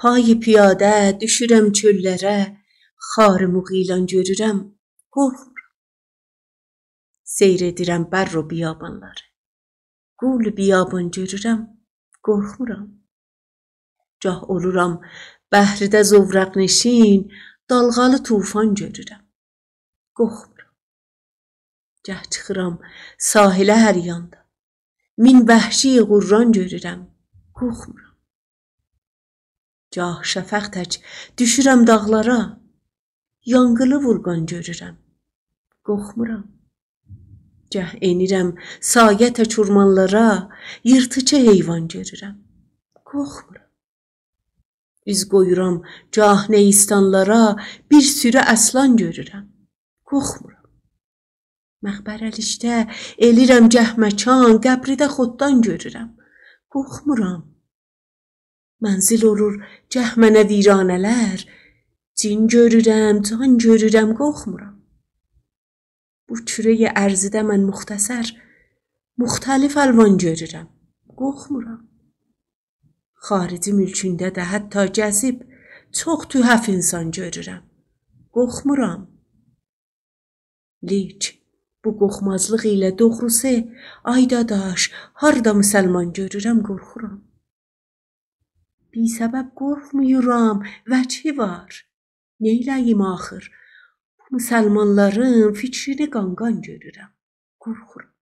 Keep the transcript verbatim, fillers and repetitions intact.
پای پیاده دوشورم چؤللره، خار مغیلان گؤرورم، قورخمورام. سیر ائدیرم بر و بیابانلاری، غول بیابان گؤرورم، قورخمورام. گاه اولورام بحرده زورق‌نشین، دالغالی طوفان گؤرورم، قورخمورام. گاه چیخیرام ساحله هر یاندا، مین وحشی غرّان گؤرورم، قورخمورام. گاه شفق تک دوشورم داغلارا، یانغیلی وولقان گؤرورم، قورخمورام. گاه ائنیرم سایه تک اورمانلارا، ییرتیجی حیوان گؤرورم، قورخمورام. اوز قویورام گاه نیستانلارا، بیر سورو آسلان گؤرورم، قورخمورام. مقبره‌لیکده ائلیرم گه مکان، قبریده خوددان گؤرورم، قورخمورام. منزل اولور گه منه ویرانه‌لر، جین گؤرورم، جان گؤرورم، قورخمورام. بو کوره‌ی ارضیده من مختصر، مختلف الوان گؤرورم، قورخمورام. خارجی ملکونده ده حتی گزیب، چوخ تحف انسان گؤرورم، قورخمورام. لیک بو قورخمازلیق ایله دوغروسو، آی داداش، هاردا مسلمان گؤرورم، قورخورام. بی‌سبب قورخمویورام، وجهی وار. نئیله‌ییم آخیر؟ بو مسلمانلارین فیکرینی قانقان گؤرورم، قورخورام.